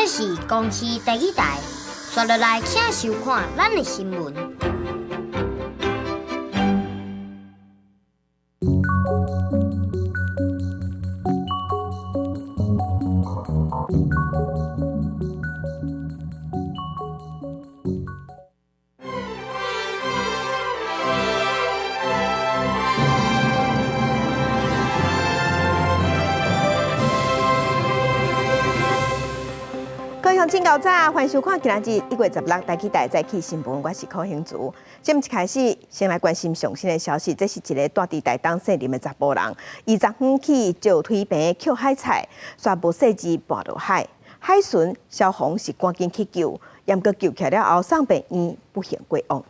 這是公視第一台，紲落來請收看咱的新聞。各位鄉親𠢕早，歡迎收看今仔日1月16台語台早起新聞，我是柯興慈。節目一開始，先來關心上新的消息，這是一个蹛佇台東姓林的查埔人，伊昨昏去石推坪抾海菜，煞無細緻跋落海，海巡消防是趕緊去救，毋過救起來了後送病院，不幸過往。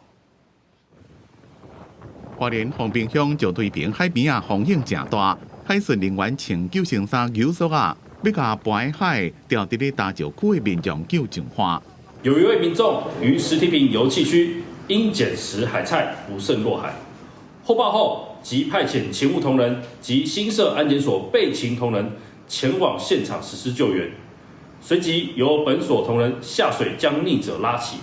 花蓮豐濱鄉石推坪海邊仔，風湧誠大，海巡人員穿救生衫、救索仔，欲共跋海牢佇咧礁石區的民眾救上岸。有一位民眾於石梯坪遊憩區因撿拾海菜不慎落海，獲報後即派遣勤務同仁及新設安檢所備勤同仁前往現場實施救援，隨即由本所同仁下水將溺者拉起，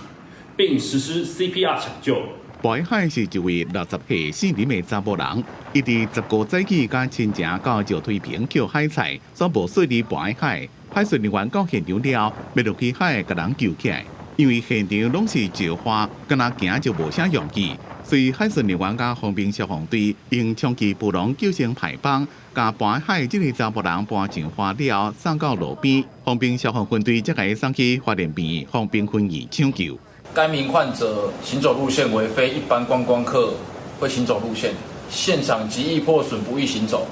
並實施 CPR 搶救。跋海是一位60歲姓林的查埔人，伊佇15早起佮親情到石推坪抾海菜，煞無細膩跋海。海巡人員到現場了，欲落去海共人救起來，因為現場攏是石岸，敢若行就無啥容易，所以海巡人員佮豐濱消防隊用充氣浮籠救生排幫，共跋海這個查埔人搬上岸了，送到路邊。豐濱消防分隊才共伊送去花蓮病院豐濱分院搶救。該名患者行走路線為非一般觀光客會行走路線，現場極易破損，不易行走。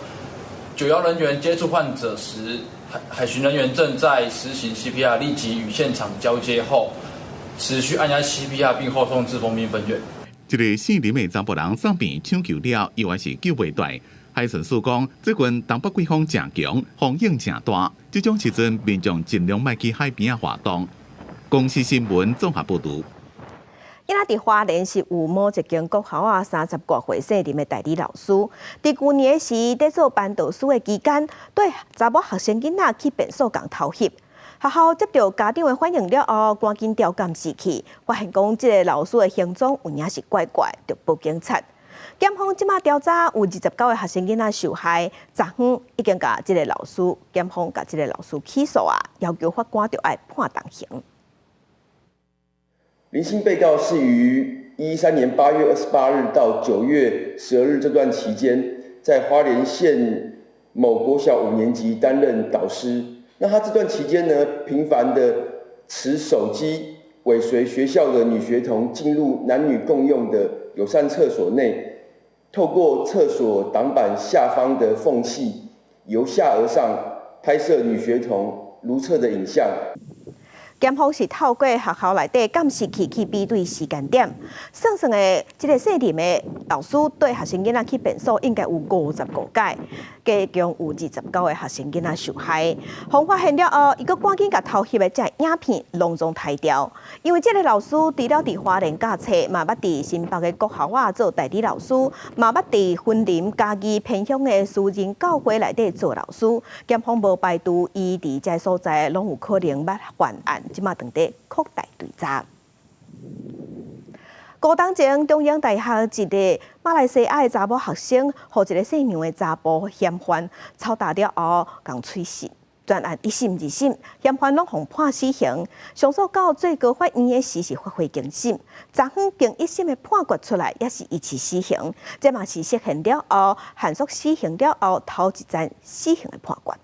救援人員接觸患者時，海巡人員正在實行 CPR，立即與現場交接後，持續按壓 CPR 並後送至豐濱分院。這个姓林的查埔人送病搶救了，猶原是救袂斷。海巡署講，最近東北季風誠強，風湧誠大，這種時陣民眾盡量莫去海邊仔活動。公視新聞綜合報導。伊仔佇花蓮是有某一間國校仔30外歲姓林的代理老師，佇舊年時佇做班導師的期間，對查某學生囡仔去便所共偷翕。學校接著家長的反映了後，趕緊調監視器，發現講這个老師的行蹤有影是怪怪，就報警察。檢方這馬調查有29个學生囡仔受害，昨昏已經共這个老師，檢方共這个老師起訴啊，要求法官著愛判重刑。林姓被告是於113年8月28日到9月12日這段期間，在花蓮縣某國小五年級擔任導師。那他這段期間呢，頻繁的持手機尾隨學校的女學童進入男女共用的友善廁所內，透過廁所擋板下方的縫隙，由下而上拍攝女學童如廁的影像。檢方是透過學校內底監視器去比對時間點，算算的這个姓林的老師對學生囡仔去便所應該有55擺，加共有29个學生囡仔受害。予發現了後，伊閣趕緊共偷翕的這影片攏總刣掉。因為這个老師除了佇花蓮教冊，嘛捌佇新北的國校仔做代理老師，嘛捌佇雲林嘉義偏鄉的私人教會內底做老師。檢方無排除伊佇這个所在攏有可能捌犯案。這馬正佇擴大追查。高東前中央大學一个馬來西亞的查某學生，予一个姓楊的查埔嫌犯抽打了後，共催死。全案一審、二審，嫌犯攏予判死刑。上訴到最高法院的時是發回重審，昨昏經一審的判決出來，也是維持死刑。這嘛是釋憲了後，限縮死刑了後，頭一層死刑的判決。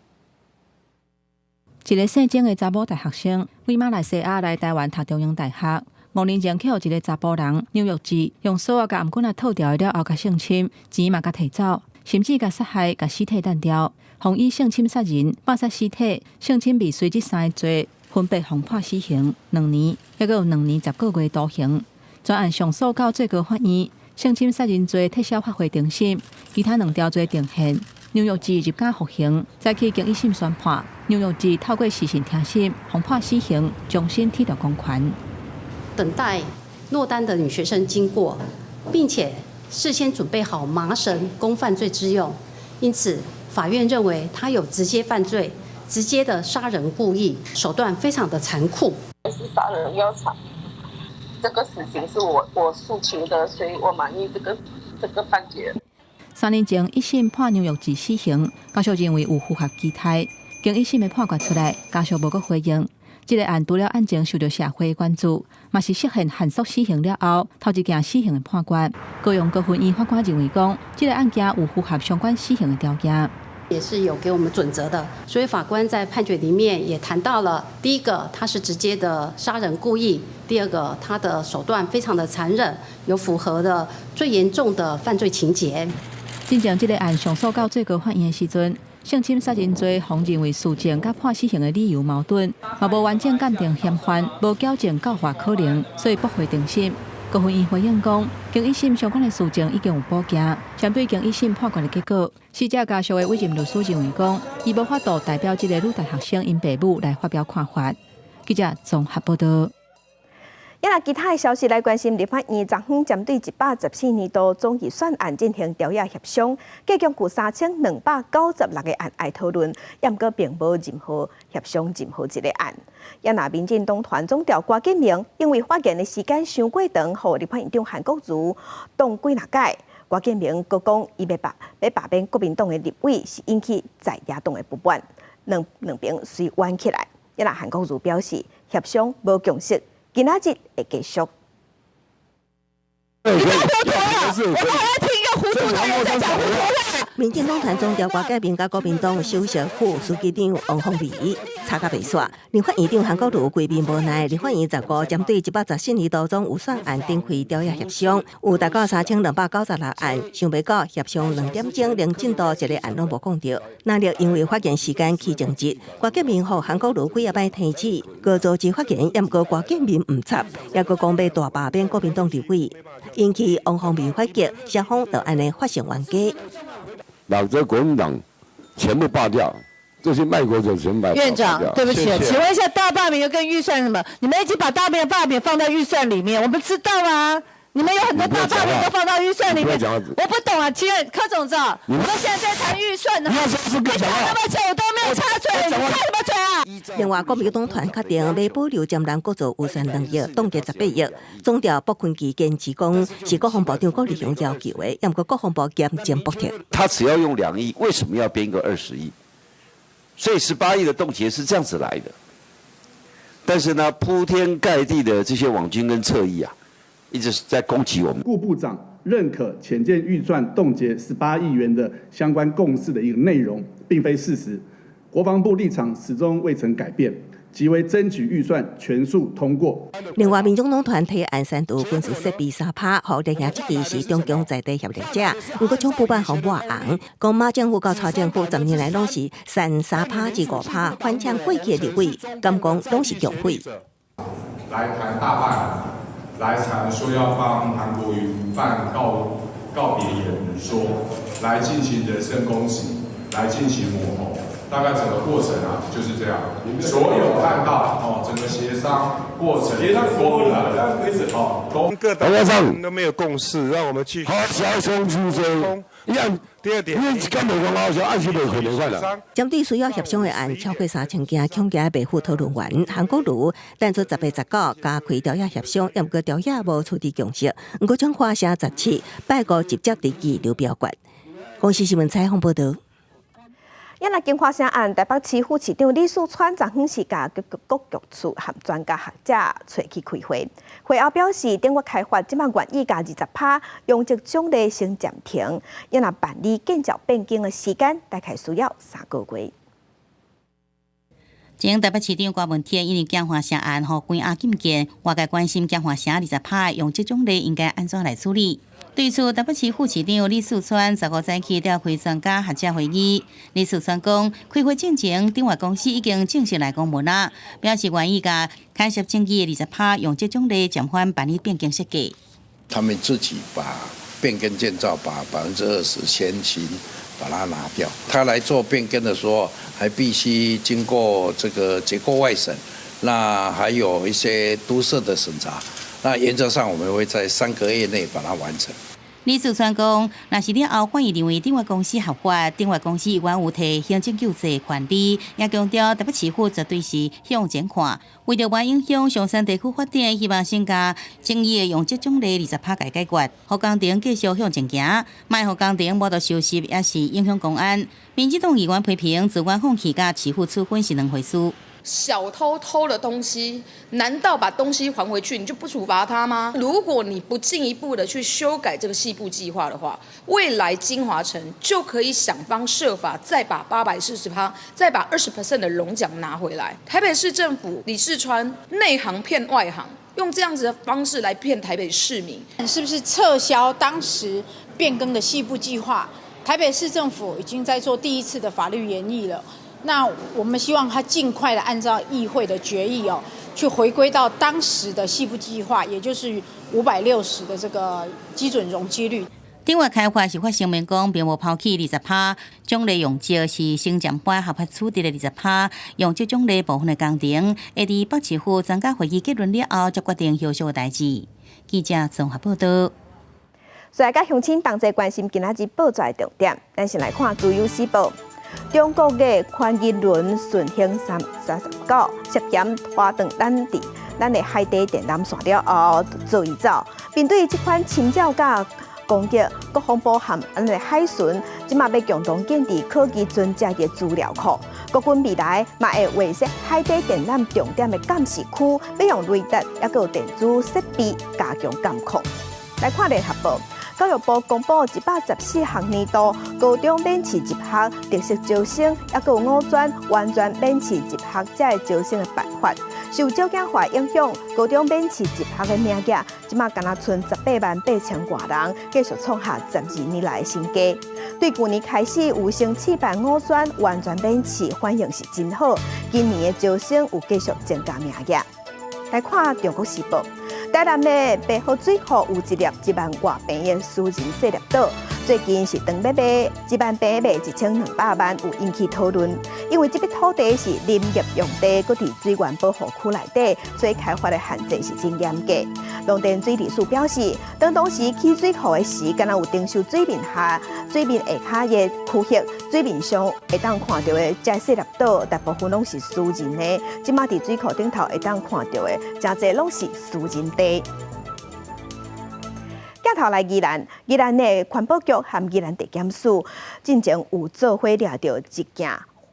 一个姓鍾的查某大學生，為馬來西亞來台灣讀中央大學。5年前去予一个查埔人楊玉志用索仔共頷頸仔套牢了後，共性侵，錢嘛共提走，甚至共殺害、共屍體擲掉，予以性侵殺人、謀殺屍體、性侵未遂這三个罪，分別予判死刑2年，抑閣有2年10個月徒刑。全案上訴到最高法院，性侵殺人罪撤銷發回重審，其他兩條罪定讞。楊玉志入監服刑，早起經一審宣判，楊玉志透過視訊聽審，予判死刑，終身褫奪公權。等待落單的女學生經過，並且事先準備好麻繩供犯罪之用，因此法院認為他有直接犯罪直接的殺人故意，手段非常的殘酷。是殺人要償，這個死刑是我訴求的，所以我滿意這個判決。3年前一審判楊育志死刑，家屬認為有符合期待。經一審的判決出來，家屬無閣回應。這個案除了案情受到社會關注，嘛是釋憲限縮死刑了後，頭一件死刑的判決。高雄高分院法官認為講，這個案件有符合相關死刑的條件，也是有給我們準則的。所以法官在判決裡面也談到了，第一個，他是直接的殺人故意；第二個，他的手段非常的殘忍，有符合的最嚴重的犯罪情節。進前這個案上訴到最高法院的時陣，性侵殺人罪，予認為事證佮判死刑的理由矛盾，嘛無完整鑑定嫌犯，無矯正教化可能，所以駁回重審。高分院回應講，經一審相關的事證已經有補件，針對經一審判決的結果，死者家屬的委任律師認為講，伊無法度代表這個女大學生𪜶爸母來發表看法。記者綜合報道。也若其他的消息來關心，立法院昨昏針對114年度總預算案進行調查協商，計共有3296個案愛討論，也毋過並無任何協商任何一個案。也若民進黨團總召郭建明因為發言的時間傷過長，予立法院長韓國瑜擋幾若擺。郭建明閣講，伊欲罷免國民黨的立委，是引起在野黨的不滿，兩邊隨冤起來。也若韓國瑜表示，協商無共識。今仔日會繼續。你太糊塗了，我們還要聽一個糊塗的人在講糊塗話。民進黨團總召郭建明佮國民黨首席副書記長王鴻薇吵甲袂煞。立法院長韓國瑜規面無奈，立法院十五針對114年度總預算案展開調查協商，有達到3296案，想欲到協商2點鐘，連進度一个案攏無講著。那日因為發言時間起爭執，郭建明予韓國瑜幾仔擺停止，閣阻止發言，也毋過郭建明毋插，猶閣講欲大罷免國民黨立委，引起王鴻薇反擊，雙方就按呢發生冤家。把這國民黨全部罷掉，這些賣國者全部罷院長，對不起，請問一下大罷免又跟預算什麼？你們已經把大罷免放在預算裡面，我們知道啊。你們有很多大罷免都放到預算裡面，我不懂啊。請問柯總召，我們現在在談預算呢，你講那麼久都沒有插嘴，你插什麼嘴啊？另外，國民黨團決定欲保留占人閣做預算2億，凍結18億。總召卜坤基堅持講是國防部長郭立雄要求的，毋過國防部嚴正駁斥。他只要用2億，為什麼要編個20億？所以18億的凍結是這樣子來的。但是呢，鋪天蓋地的這些網軍跟側翼啊，一直在攻擊我們。顧部長認可潛艦預算凍結18億元的相關共識的一個內容，並非事實。國防部立場始終未曾改變，即為爭取預算全數通過。另外，民眾黨團提案刪除軍事設備3趴，予綠營質疑是中共在地協力者。毋過，總部辦予抹紅，講馬政府佮蔡政府10年來攏是刪3趴至5趴，反搶過去的立委，敢講攏是共匪。來談大罷免，來談說要幫韓國瑜辦告別演說，來進行人身攻擊，來進行抹紅。大概整個過程啊就是這樣，所有看到哦，整個協商過程，協商過了，哦，各黨都沒有共識，讓我們去。好，小松出聲。第二點，你敢袂講好笑，按時袂可能了。針對需要協商的案超過3000件，恐驚袂赴討論完。韓國瑜等出10月19加開朝野協商，毋過朝野無取得共識。毋過將華城17拜五直接佇議留表決。公視新聞採訪報導。也若京華城案，台北市副市長李四川昨昏是共各局處和專家學者揣去開會，會後表示，頂月開發這馬願意共20趴容積獎勵先暫停，也若辦理建造變更的時間，大概需要3個月。前台北市長郭文天因為京華城案，予關押禁見，外界關心京華城20趴容積獎勵應該按怎來處理？對此，台北市副市長李四川15早起召開專家學者會議。李四川講，開會進前，鼎越公司已經正式來公文啦，表示願意共牽涉爭議的20趴容積獎勵暫緩辦理變更設計。他們自己把變更建造，把20%先行把它拿掉。他來做變更的時候，還必須經過這個結構外審，那還有一些都設的審查。那原則上，我們會在3個月內把它完成。李四川講，若是了後法院認為鼎越公司合法，鼎越公司猶原有提行政救濟權利，也強調台北市府絕對是向前看，為著無影響松山地區發展，希望先共爭議的容積獎勵20%共解決，予工程繼續向前行，莫予工程無度收拾，也是影響公安。民進黨議員批評，自願放棄佮市府處分是兩回事。小偷偷了東西，難道把東西還回去，你就不處罰他嗎？如果你不進一步的去修改這個細部計劃的話，未來京華城就可以想方設法再把840趴，再把20% 的容獎拿回來。台北市政府李四川內行騙外行，用這樣子的方式來騙台北市民，是不是撤銷當時變更的細部計劃？台北市政府已經在做第一次的法律研議了。那我們希望他盡快的按照議會的決議哦，去回歸到當時的細部計劃，也就是560的這個基準容積率。鼎越開發是發聲明講，並無拋棄20%獎勵容積是先暫緩合法取得的20%容積獎勵部分的工程，會佇北市府專家會議結論了後，才決定後續的代誌。記者綜合報道。所以，佮鄉親同齊關心今仔日報紙的重點，咱先來看《自由時報》。中國的寬仁輪順興39涉嫌拖斷咱佇咱的海底電纜線了後，遭伊走。面對這款侵擾佮攻擊，國防部和咱的海巡，這馬欲共同建置科技船隻的資料庫。國軍未來嘛會劃設海底電纜重點的監視區，欲用雷達抑閣有電子設備加強監控。來看聯合報。教育部公布114項年度高中免試入學特色招生，抑閣有五專完全免試入學這个招生的辦法，受少子化影響，高中免試入學的名額，這馬干焦賰18萬8千外人，繼續創下12年來新低。對舊年開始有先試辦五專完全免試，反應是真好。今年的招生有繼續增加名額。來看《中國時報》。台南的白河水庫有一粒1萬外坪的私人細粒島，最近是當欲賣1萬坪賣1200萬，有引起討論。因為這筆土地是林業用地，閣佇水源保護區內底，所以開發的限制是真嚴格。農田水利署表示，當當時起水庫的時，敢若有徵收水面下、水面下跤的區域，水面上會當看著的這細粒島，大部分攏是私人的。這馬佇水庫頂頭會當看著的，誠濟攏是私人地。鏡頭來宜蘭，宜蘭的環保局和宜蘭地檢署進前有做伙掠著一件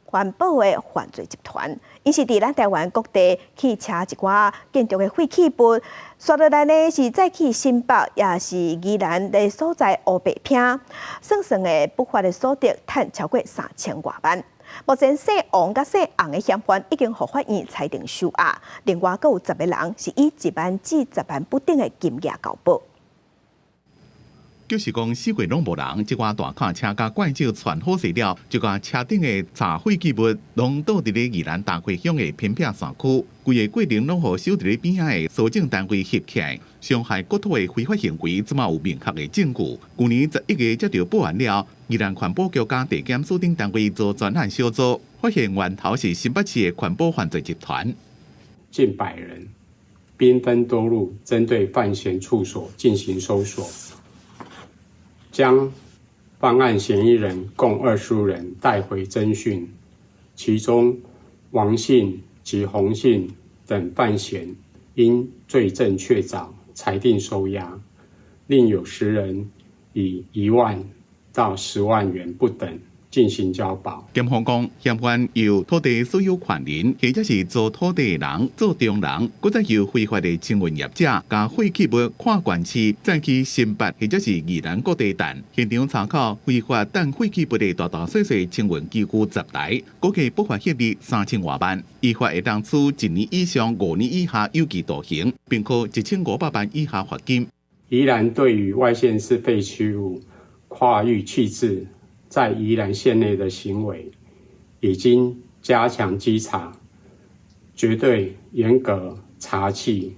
環保的犯罪集團，𪜶是佇咱台灣各地去車一寡建築的廢棄物，紲落來呢是載去新北，抑是宜蘭的所在烏白坪，算算的不法的所得，趁超過3000外萬。目前姓王佮姓洪的嫌犯已經予法院裁定收押，另外閣有10個人是以1萬至10萬不等的金額交保。就是講四界攏無人，這寡大卡車佮怪獸傳好勢了，就共車頂的柴廢棄物攏倒佇咧宜蘭大溪鄉的偏僻山區，規个過程攏予守佇咧邊仔的搜證單位翕起來，傷害國土的非法行為，這馬有明確的證據。舊年11月接著報案了，宜蘭環保局佮地檢署等單位組專案小組，發現源頭是新北市的環保犯罪集團，近百人，兵分多路，針對犯嫌處所進行搜索。將犯案嫌疑人共25人帶回偵訊，其中王姓及洪姓等犯嫌因罪證確鑿，裁定收押；另有10人以1萬到10萬元不等進行交保。檢方講，嫌犯由土地所有權人，或者是租土地的人、做中人，閣再由非法的清運業者，共廢棄物跨縣市載去新北或者是宜蘭各地擲。現場查扣非法擲廢棄物的大大細細清運機具10台，估計不法獲利3000外萬。依法會當處1年以上5年以下有期徒刑，並科1500萬以下罰金。宜蘭對於外縣市廢棄物跨域棄置在宜蘭縣內的行為，已經加強稽查，絕對嚴格查緝，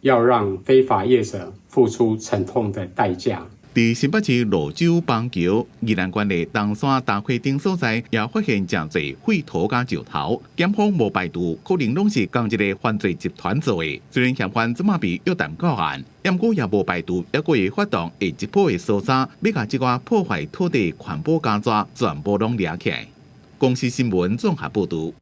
要讓非法業者付出沉痛的代價。佇新北市蘆洲邦橋、宜蘭縣的東山大溪頂所在，也發現誠濟廢土佮石頭。檢方無排除可能攏是仝一个犯罪集團做的。雖然嫌犯這馬被約談告案，毋過也無排除猶閣會發動下一波的搜查，欲共這寡破壞土地環保工作全部攏掠起來。公視新聞綜合報導。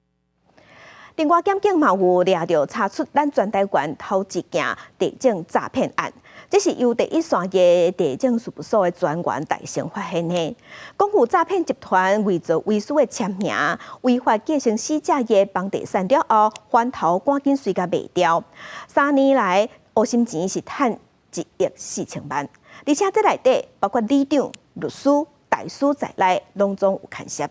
另外，檢警嘛有掠著查出咱全台灣頭一件地政詐騙案，這是由第一線的地政事務所的專員代先發現的。講有詐騙集團偽造文書的簽名，違法繼承死者的房地產了後，翻頭趕緊隨共賣掉。3年來，烏心錢是趁1億4千萬，而且這內底包括里長、律師、代書在內，攏總有牽涉。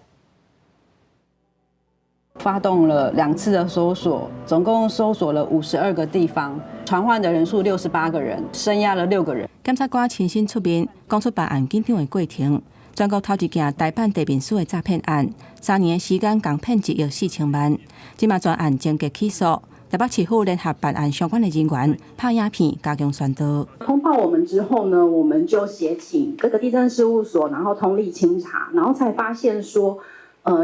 發動了2次的搜索，總共搜索了52個地方，傳喚的人數68個人，聲押了6個人。檢察官親身出面講出辦案緊張的過程，全國頭一件代辦地面書的詐騙案，3年的時間共騙1億4千萬，這馬全案終結起訴。台北市府聯合辦案相關的人員拍影片加強宣導。通報我們之後呢，我們就協請各個地政事務所，然後通力清查，然後才發現說，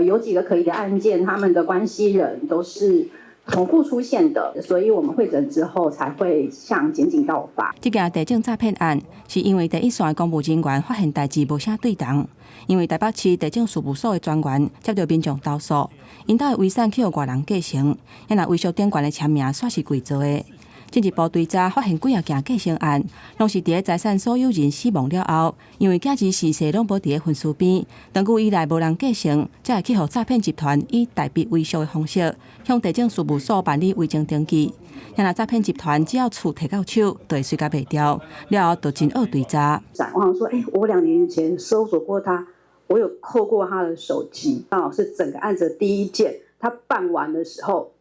有幾個可疑的案件，他們的關係人都是重複出現的，所以我們會診之後才會向檢警告發。這件地政詐騙案是因為第一線的公務人員發現代誌無啥對頭，因為台北市地政事務所的專員接到民眾投訴，𪜶兜的遺產去予外人繼承，啊若遺囑頂懸的簽名煞是偽造的。進一步追查發現幾仔件繼承案，攏是佇咧財產所有人死亡了後，因為囝兒序細攏無佇咧分屍邊，長久以來無人繼承，才會去予詐騙集團以代筆遺囑的方式，向地政事務所辦理遺贈登記。啊若詐騙集團只要厝提到手，就會隨共賣掉，了後就真惡追查。我想說，我2年前搜索過他，我有扣過他的手機，剛好是整個案子的第一件，他辦完的時候。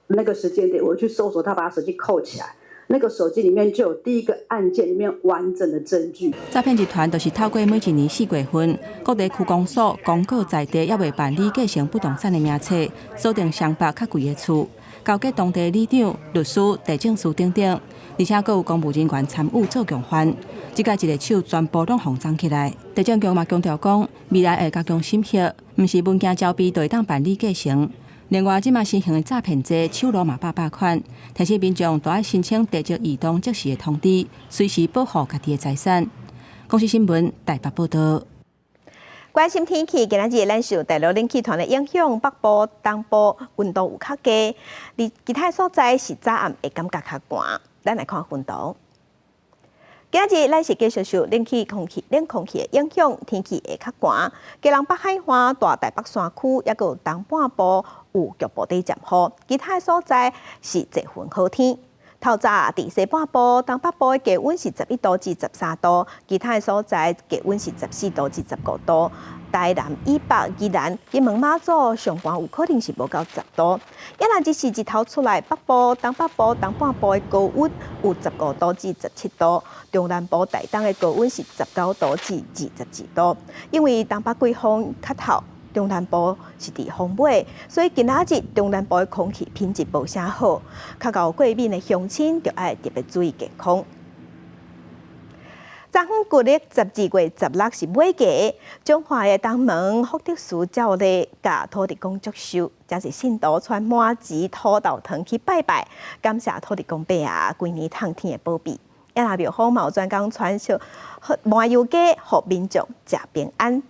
那個時間點，我去搜索他，把手機扣起來，那個手機裡面就有第一個案件裡面完整的證據。詐騙集團就是透過每一年4月份，各地區公所公告在地猶未辦理繼承不動產的名冊，鎖定雙北較貴的厝，勾結當地里長、律師、地政士等等，而且閣有公務人員參與做共犯，這擺一个手全部攏予摠起來。地政局嘛強調講，未來會加強審核，毋是文件交備就會當辦理繼承。另外，這馬新型的詐騙罪手路嘛百百款，提醒民眾都愛申請地籍異動即時的通知，隨時保護家己的財產。公視新聞台北報道。關心天氣，今仔日咱受大陸冷氣團的影響，北部、東部溫度有較低，佇其他所在是早暗會感覺較寒。咱來看溫度。今仔日咱是繼續受冷空氣的影響，天氣會較寒。基隆北海岸、大台北山區，抑閣有東半部有局部佇陣雨，其他所在是濟雲好天。透早佇西半部、東北部的低溫是11度至13度，其他的所在低溫是14度至15度。台南以北、宜蘭、金門、馬祖上懸有可能是無夠10度。啊若這時日頭出來，北部、東北部、東半部的高溫有15度至17度，中南部台東的高溫是19度至22度。因為東北季風較透，中南部是佇風尾，所以今仔日中南部的空氣品質無啥好，較𠢕過敏的鄉親就愛特別注意健康。昨昏舊曆12月16是尾牙，彰化的東門福德祠照例共土地公祝壽，誠濟信徒穿麻糍土豆糖去拜拜，感謝土地公伯仔規年透天的保庇。啊若廟方嘛有專工傳授麻油雞，予民眾食平安。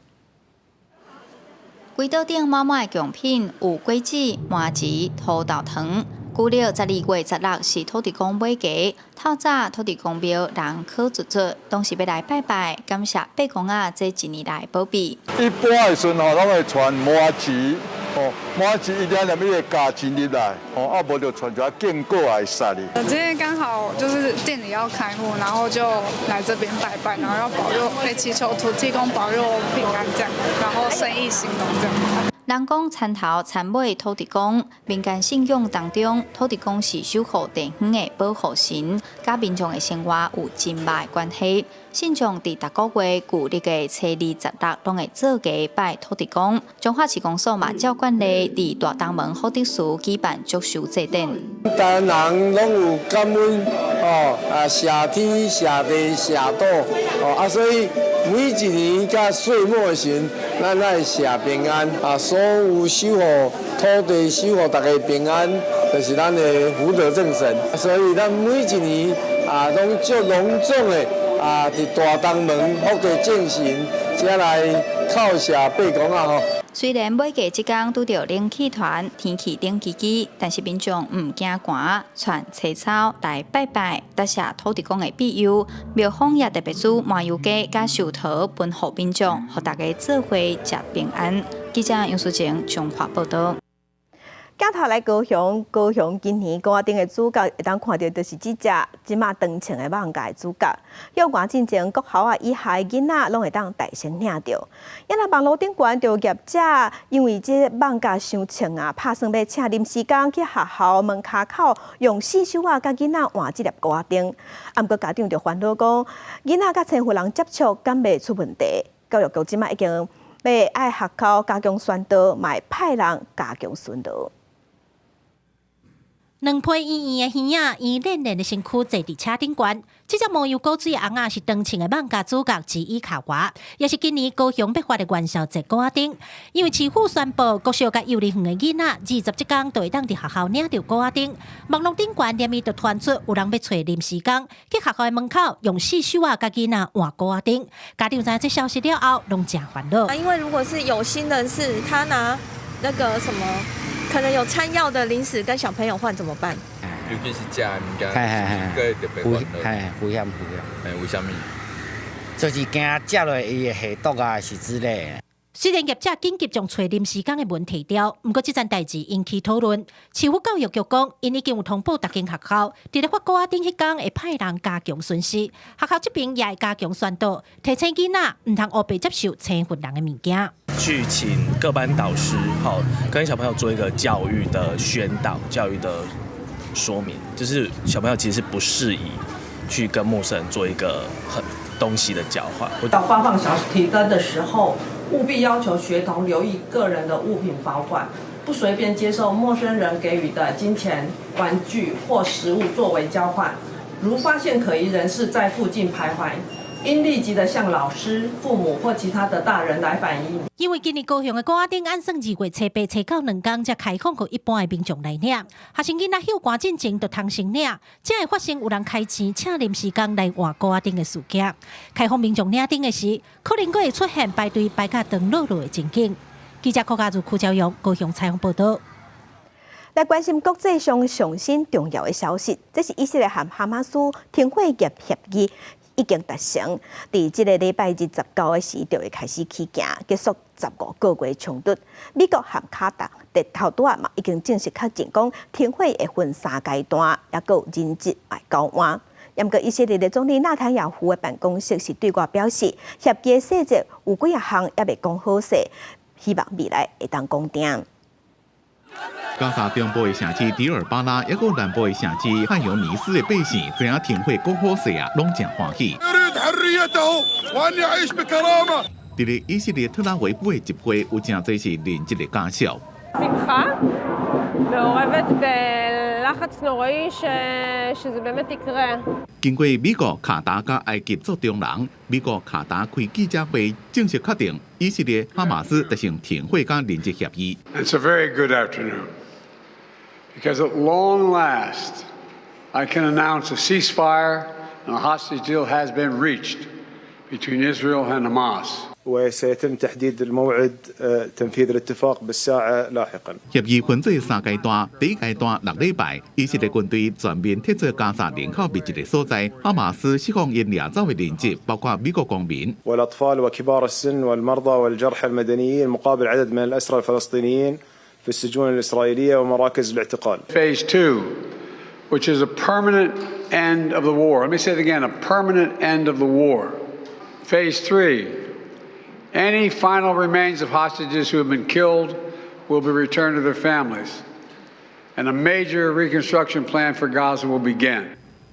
櫃桌頂滿滿的貢品有果子、麻糍、土豆糖。舊曆12月16是土地公尾牙，透早土地公廟人客足足，攏是欲來拜拜，感謝伯公仔這一年來保庇。一般的時陣吼，攏會傳麻糍，吼麻糍一定入彼個加錢入來，吼啊無就傳一寡堅果來殺哩。今天剛好就是店裡要開幕，然後就來這邊拜拜，然後要保佑，祈求土地公保佑平安這樣，然後生意興隆這樣。人講田頭田尾土地公，民間信仰當中，土地公是守護地方的保護神，佮民眾的生活有真密的關係。信眾佇逐個月舊曆的初二十六，攏會做家拜土地公。彰化市公所嘛照慣例，佇大東門福德祠舉辦祝壽祭典。台灣人攏有感恩哦，啊，謝天謝地謝土哦，啊，所以每一年到歲末的時陣，咱愛謝平安啊，所有守護土地、守護大家平安，就是咱的福德正神。所以咱每一年啊，攏足隆重的啊，佇大東門福德正神遮來叩謝伯公仔吼。雖然尾假這工拄著冷氣團，天氣冷吱吱，但是民眾毋驚寒，穿青草來拜拜，答謝土地公的庇佑。廟方也特別煮麻油雞佮壽桃分予民眾，予大家做伙食平安。記者楊淑靜彰化報導。鏡頭來高雄，高雄今年鼓仔燈的主角會當看著，就是這隻這馬長穿的艋舺的主角。歇寒進前，國校仔以下的囡仔攏會當大聲領著。啊若網路頂懸著業者，因為這艋舺傷穿啊，拍算欲請臨時工去學校門跤口用四手仔佮囡仔換這粒鼓仔燈。啊，毋過家長就煩惱講，囡仔佮千歲人接觸，敢袂出問題？教育局這馬已經欲愛學校加強宣導，嘛會派人加強巡邏。兩批圓圓的耳仔，圓練練的身軀坐佇車頂懸。這隻無油古水尪仔是長穿的艋舺主角吉伊卡娃，也是今年高雄欲發的元宵節鼓仔燈。因為市府宣布，國小佮幼兒園的囡仔，20這工就會當佇學校領著鼓仔燈。網路頂懸連續就傳出有人欲揣臨時工去學校的門口用四手仔佮囡仔換鼓仔燈。家長知影這消息了後，攏誠煩惱。因為如果是有心人士，他拿那個什麼，可能有餐藥的零食跟小朋友換怎麼辦？尤其是食的物件，是閣特別煩惱。嘿，危險危險。嘿，為啥物？就是驚食落伊會下毒啊，是之類的。雖然業者緊急將揣臨時工的問題掉，毋過這件代誌引起討論。市府教育局講，𪜶已經有通報逐間學校，佇咧發鼓仔燈彼工會派人加強巡視，學校這邊也會加強宣導，提醒囡仔毋通烏白接受生份人的物件。去請各班導師，好跟小朋友做一個教育的宣導、教育的說明，就是小朋友其實是不適宜去跟陌生人做一個很東西的交換。到發放小提燈的時候，務必要求學童留意個人的物品保管，不隨便接受陌生人給予的金錢、玩具或食物作為交換。如發現可疑人士在附近徘徊，應立即的向老師、父母或其他的大人來反映。因為今年高雄的鼓仔燈按算2月初八、初九兩工才開放予一般的民眾來領。學生囡仔歇寒進前就通先領，才會發生有人開錢請臨時工來換鼓仔燈的事件。開放民眾領燈的時，可能閣會出現排隊排甲長落落的情景。記者柯家如、柯昭陽高雄採訪報導。來關心國際上上新重要的消息，這是以色列和哈馬斯停火協議已經達成，佇這個禮拜日19的時就會開始起行，結束15個月衝突。美國和卡達佇頭拄仔嘛已經正式確認講停火會分三階段，抑閣有人質來交換。毋過以色列的總理納坦雅胡的辦公室是對外表示，協議細節有幾仔項猶未講好勢，希望未來會當講定。加沙中部的城市迪爾巴拉，抑閣南部的城市漢尤尼斯的百姓，知影停火講好勢啊，攏誠歡喜。佇咧以色列特拉維夫的集會，有誠濟是人質的家屬。 שמחה מעורבת בלחץ נוראי שזה באמת יקרה. 經過美國、卡達佮埃及做中人，美國卡達開記者會，正式確定以色列、哈馬斯達成停火佮人質協議。 It's a very good afternoon because at long last I can announce a ceasefire and a hostage deal has been reached between Israel and Hamas. وسيتم تحديد الموعد تنفيذ الاتفاق بالساعة لاحقا. 協議分做三階段，第一階段6禮拜，以色列軍隊全面撤出加沙人口密集的所在，哈馬斯釋放𪜶掠走的人質，包括美國公民。 والأطفال وكبار السن والمرضى والجرحى المدنيين مقابل عدد من الأسرى الفلسطينيين في السجون الإسرائيلية ومراكز الاعتقال. Phase two, which is a permanent end of the war. Let me say it again, a permanent end of the war. Phase three, any final remains of hostages who have been killed will be returned to their families, and a major reconstruction plan for Gaza will begin.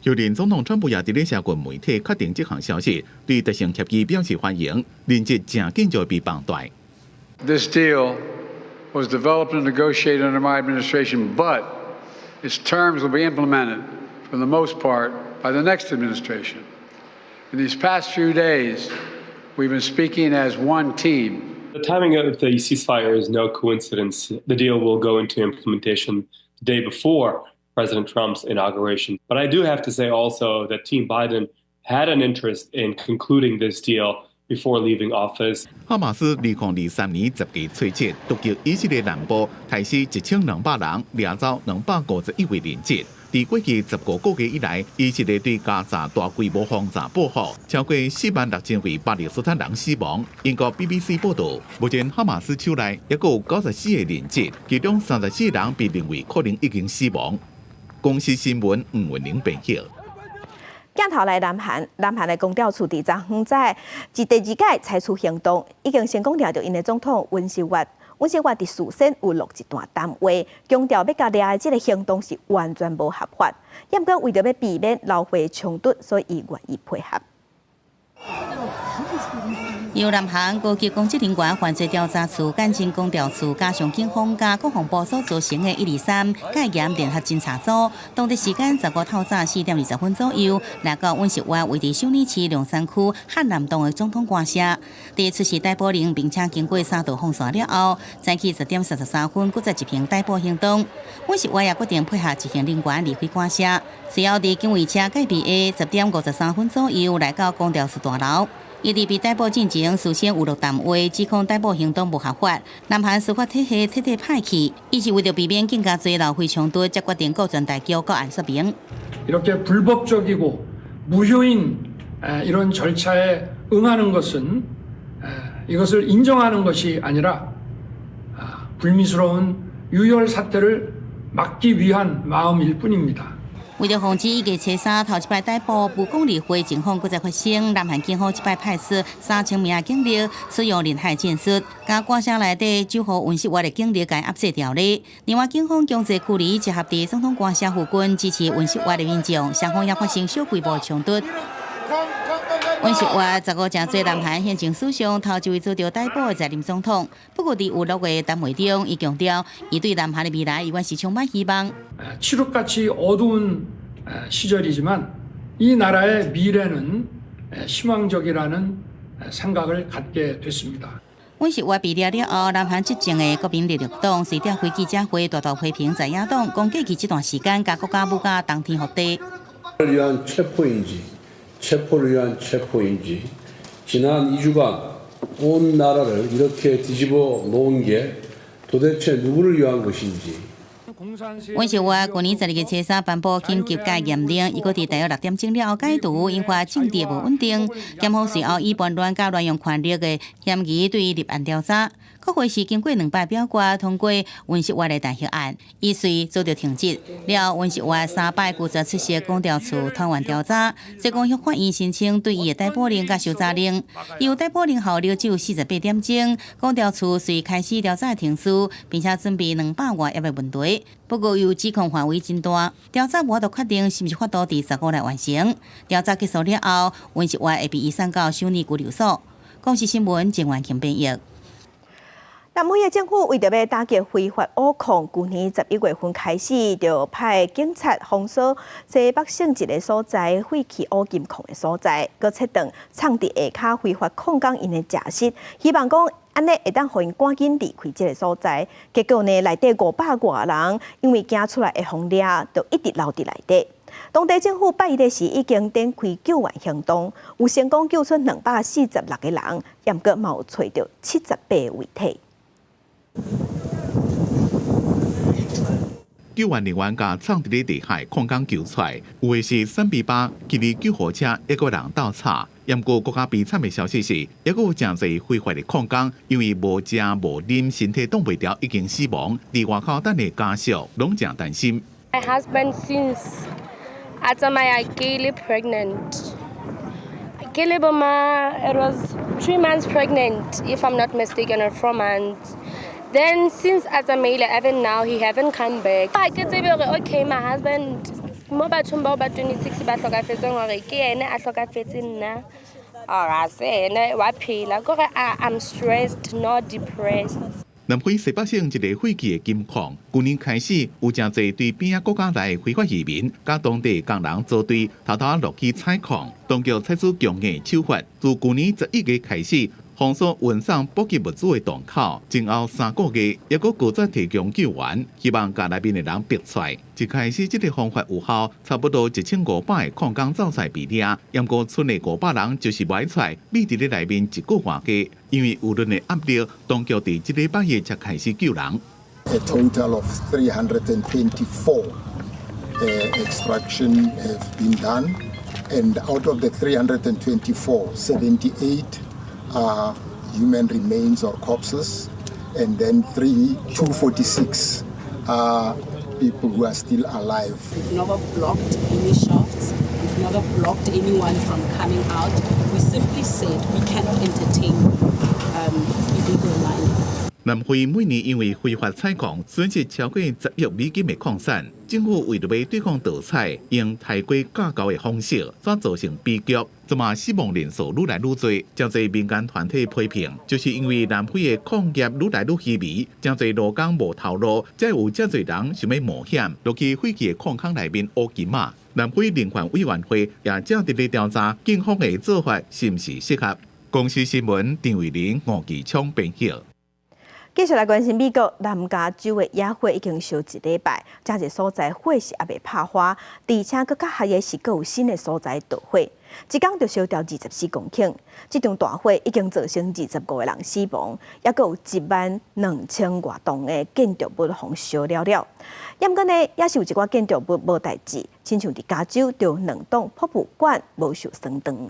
就連總統川普也佇咧社群媒體確定這項消息，對達成協議表示歡迎，人質誠緊就會被放大。 This deal was developed and negotiated under my administration, but its terms will be implemented for the most part by the next administration. In these past few days, we've been speaking as one team. The timing of the ceasefire is no coincidence. The deal will go into implementation the day before President Trump's inauguration. But I do have to say also that Team Biden had an interest in concluding this deal before leaving office. 哈馬斯2023年10月初七突擊以色列南部，殺死1200人，掠走251位人質。佇過去15個月以來，以色列對加薩大規模轟炸報復，超過4萬6千位巴勒斯坦人死亡。英國 BBC 報導，目前哈馬斯手內猶閣有94個人質，其中34人被認為可能已經死亡。公視新聞吳文玲編譯。鏡頭來南韓，南韓的公調處佇昨昏在自第二屆採取行動，已經成功掠著𪜶的總統尹錫悅。尹錫悅佇事先有錄一段談話，強調欲共掠的這个行動是完全無合法。毋過為著欲避免流血衝突，所以伊願意配合。由南韓高級公職人員犯罪調查處、簡稱公調處，加上警方佮國防部所組成的123戒嚴聯合偵查組，當地時間15透早4點20分左右，來到尹錫悅位佇首爾市龍山區漢南洞的總統官舍，佇出示逮捕令，並且經過三道防線了後，早起10點33分，閣再執行逮捕行動。尹錫悅也決定配合執行人員離開官舍，隨後佇警衛車戒備下，10點53分左右來到公調處大樓。伊佇被逮捕進前，事先有錄談話，指控逮捕行動無合法。南韓司法體系徹底歹去，伊是為著避免更加濟流血衝突，才決定顧全大局，各案說明。 이렇게 불법적이고 무효인 이런 절차에 응하는 것은 이것을 인정하는 것이 아니라 불미스러운 유혈 사태를 막기 위한 마음일 뿐입니다. 為著防止1月初3頭一擺逮捕無講理會情況閣再發生，南韓警方這擺派出3000名警力，使用人海戰術，共官舍內底守護尹錫悅的警力共壓制牢咧。另外，警方強制驅離集合佇總統官舍附近支持尹錫悅的民眾，雙方也發生小規模衝突。尹錫悅15成做南韓憲政史上頭一位遭著逮捕的在任總統。不過，佇有錄的談話中，伊強調，伊對南韓的未來猶原是充滿希望。 칠흑같이 어두운 시절이지만 이 나라의 미래는 희망적이라는 생각을 갖게 됐습니다. 尹錫悅被掠了後，南韓執政的國民力量黨隨召開記者會，大大批評在野黨，講過去這段時間，共國家舞甲動天覆地。 위한 체포인지 체포를 위한 체포인지 지난 2주간 온 나라를 이렇게 뒤집어 놓은 게 도대체 누구를 위한 것인지. 尹錫悅去年12月初3頒布緊急戒嚴令，伊閣佇大約6點鐘了後解除，引發政治無穩定。檢方隨後以叛亂佮亂用權力的嫌疑對伊立案調查。國會是經過兩擺表決通過尹錫悅的彈劾案，伊隨遭著停職。了後，尹錫悅三擺拒絕出席公調處團員調查，最終向法院申請對伊的逮捕令佮搜查令。由逮捕令效力只有48點鐘，公調處遂開始調查程序，並且準備200外頁的問題。不過，由指控範圍真大，調查無法度確定是毋是法度佇15來完成。調查結束了後，尹錫悅會被移送到首爾拘留所。公視新聞鄭元慶編譯。南非的政府為著欲打擊非法挖礦，舊年11月份開始就派警察封鎖西北省一个所在廢棄烏金礦的所在，閣切斷藏佇下跤非法礦工𪜶的食食，希望講按呢會當予𪜶趕緊離開這个所在。結果呢，內底500外人因為驚出來會予掠，就一直留佇內底。當地政府拜一的時已經展開救援行動，有成功救出246個人，毋過嘛有揣著78個遺體。救援人員共藏佇咧地下礦工救出來，有的是散備巴騎佇救護車，一個人鬥吵。毋過閣較悲慘的消息是，猶閣有誠濟非法的礦工，因為無食無啉，身體擋袂牢，已經死亡。佇外口等的家屬攏誠擔心。 My husband since a tsamaya ke le pregnant. Ke le bo ma, it was 3 months pregnant, if I'm not mistaken, or 4 months. Then since a tsamaile, even now he haven't come back. Ha ke tsebe hore, okay, my husband mo bathong bao ba 26 ba hlokafetseng, hore ke yena a hlokafetseng nna or ha se yena wa phela. Kore I'm stressed, not depressed. 南非西北省一个廢棄的金礦，舊年開始有誠濟對邊仔國家來的非法移民，佮當地工人組隊偷偷落去採礦，當局採取強硬手法，自舊年11月開始封鎖運送補給物資的洞口，前後3個月，猶閣拒絕提供救援，希望共內面的人逼出來。一開始這個方法有效，差不多1500个礦工走出來被掠，毋過賰的500人就是無愛出來，覕佇咧內面一個外月，因為輿論的壓力，當局佇這禮拜一才開始救人。 A total of 324 extraction have been done, and out of the 324, 78 are human remains or corpses, and then 246 are people who are still alive. We've never blocked any shafts. We've never blocked anyone from coming out. We simply said we cannot entertain illegal mining. 南非每年因為非法採礦損失超過10億美金的礦產，政府為著欲對抗盜採，用抬雞咬狗的方式，煞造成悲劇。這馬死亡人數愈來愈濟，誠濟民間團體批評，就是因為南非的礦業愈來愈稀微，誠濟勞工無頭路，才有遮濟人想欲冒險落去廢棄的礦坑內面挖金仔。南非人權委員會也正佇咧調查警方的做法是毋是適合。公視新聞陳慧玲、吳繼昌編譯。繼續來關心美國南加州的野火已經燒一禮拜，誠濟所在火勢猶未拍花，而且閣較害的是，閣有新的所在著火，一工就燒掉24公頃。這場大火已經造成25個人死亡，猶閣有1萬2千外棟的建築物予燒了了。毋過呢，也是有一寡建築物無代誌，親像佇加州就兩棟博物館無受損斷。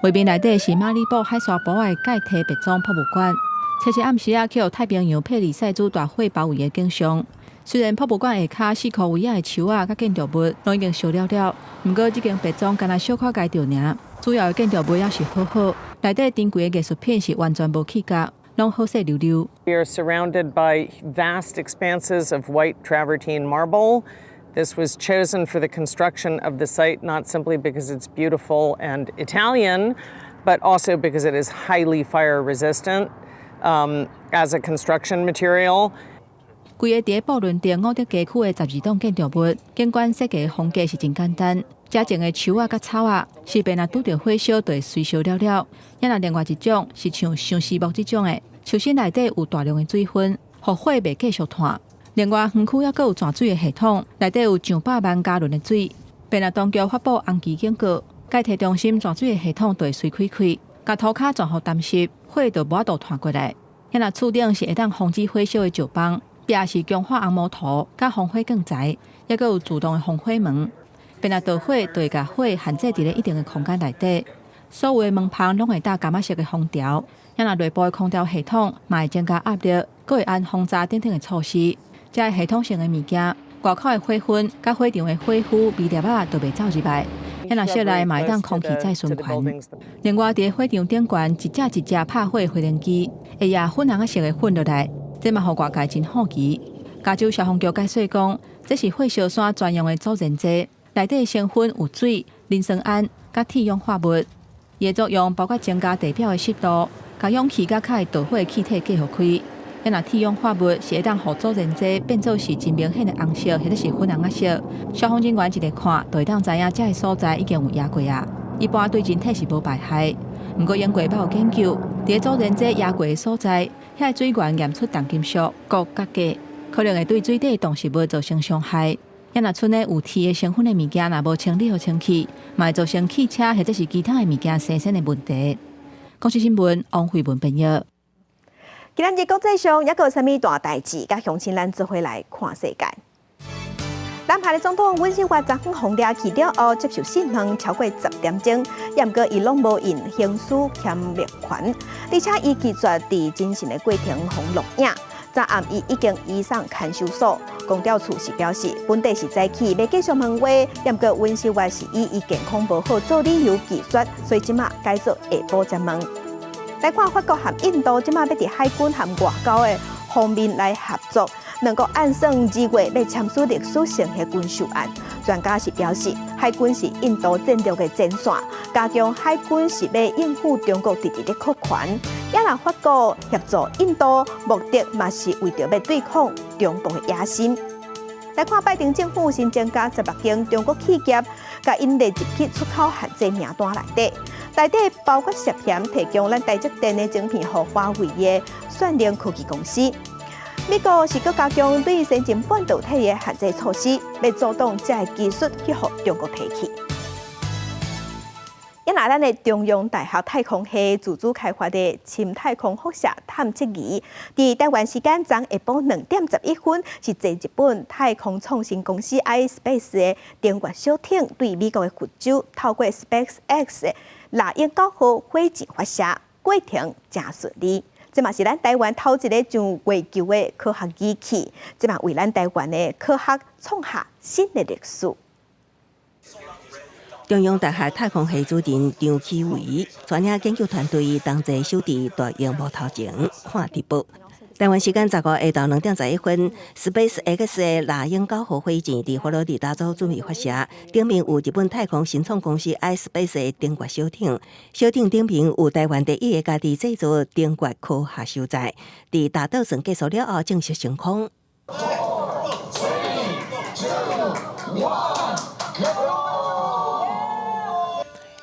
畫面內底是馬里布海沙埔的蓋提別莊博物館。七日暗時仔，去予太平洋佩里塞茲大火包圍的景象。雖然博物館下跤四箍圍仔的樹仔佮建築物攏已經燒了了，毋過這間別莊敢若小可共著爾，主要的建築物猶是好好，內底珍貴的藝術品是完全無去共，攏好勢溜溜。 We are surrounded by vast expanses of white travertine marble. This was chosen for the construction of the site not simply because it's beautiful and Italian, but also because it is highly fire resistant as a construction material. 規个佇布倫迪伍德街區的12棟建築物，景觀設計風格是真簡單。遮種的樹仔佮草仔，勢必若拄著火燒，就會隨燒了了。猶若另外一種是像相思木這種的，樹身內底有大量的水分，予火袂繼續焫。另外，園區猶閣有泉水的系統，內底有上百萬加侖的水。便若當局發布紅旗警告，蓋提中心泉水的系統就會隨開開，共塗跤全予澹濕，火就無法度焫過來。猶若厝頂是會當防止火燒的石枋，壁是強化紅毛塗佮防火鋼材，猶閣有自動的防火門。便若著火，就會共火限制佇咧一定的空間內底。所有的門縫攏會搭柑仔色的封條，猶若內部的空調系統嘛會增加壓力，閣會安防閘等等的措施。這个系統性的物件，外口的火粉佮火場的火灰微粒仔都袂走入來。猶若室內嘛會當空氣再循環。另外，佇火場頂懸一隻一隻拍火的飛行機，會壓粉紅仔色的粉落來，這嘛予外界真好奇。加州消防局解釋講，這是火燒山專用的阻燃劑，內底成分有水、磷酸銨佮鐵氧化物。伊的作用包括增加地表的濕度，共氧氣佮較會著火的氣體隔予開。猶若鐵氧化物是會當予阻燃劑變做是真明顯的紅色或者是粉紅仔色。消防人員一个看，就會當知影這个所在已經有壓過啊。一般對人體是無排害。毋過英國捌有研究，佇阻燃劑壓過的所在，遐个水源驗出重金屬鉻佮鉀，可能會對水底動植物造成傷害。猶若賰咧有鐵的成分的物件，若無清理予清氣，嘛會造成汽車或者是其他的物件生鉎的問題。公視新聞王慧文編譯。今仔日國際上猶閣有啥物大代誌？佮鄉親咱做伙來看世界。南韓的總統尹錫悅昨昏予掠去了後，接受審問超過10點鐘，毋過伊攏無用刑事譴責權，而且伊拒絕佇偵訊的過程予錄影。昨暗伊已經移送看守所，公調處是表示，本底是早起欲繼續問話，毋過尹錫悅是以伊健康無好做理由拒絕，所以這馬改做下晡才問。來看法國和印度這馬欲佇海軍和外交的方面來合作，兩國按算2月欲簽署歷史性的軍售案。專家是表示，海軍是印度戰略的前線，加強海軍是欲應付中國直直咧擴權。也若法國協助印度，目的嘛是為著欲對抗中國的野心。來看拜登政府新增加16間中國企業，共𪜶列入去出口限制名單內底，內底包括涉嫌提供咱台積電的晶片予華為的算力科技公司。美國是閣加強對先進半導體的限制措施，欲阻擋這个技術去予中國提去。也若咱的中央大學太空系自主開發的深太空輻射探測儀，佇台灣時間昨下晡2點11分，是坐日本太空創新公司 iSpace 的登月小艇對美國的佛州，透過 SpaceX 的獵鷹9號火箭發射，過程誠順利。這嘛是咱台灣頭一个上月球的科學儀器，這嘛為咱台灣的科學創下新的歷史。中央大學太空系主任張啟維帶領研究團隊同齊守佇大螢幕頭前看直播。台灣時間15下晝2點11分，SpaceX 的獵鷹9號火箭佇佛羅里達州準備發射，頂面有日本太空新創公司 iSpace 的登月小艇，小艇頂面有台灣第一个家己製造登月科學手載，佇大導算結束了後正式升空。 Four, three, two, one, go!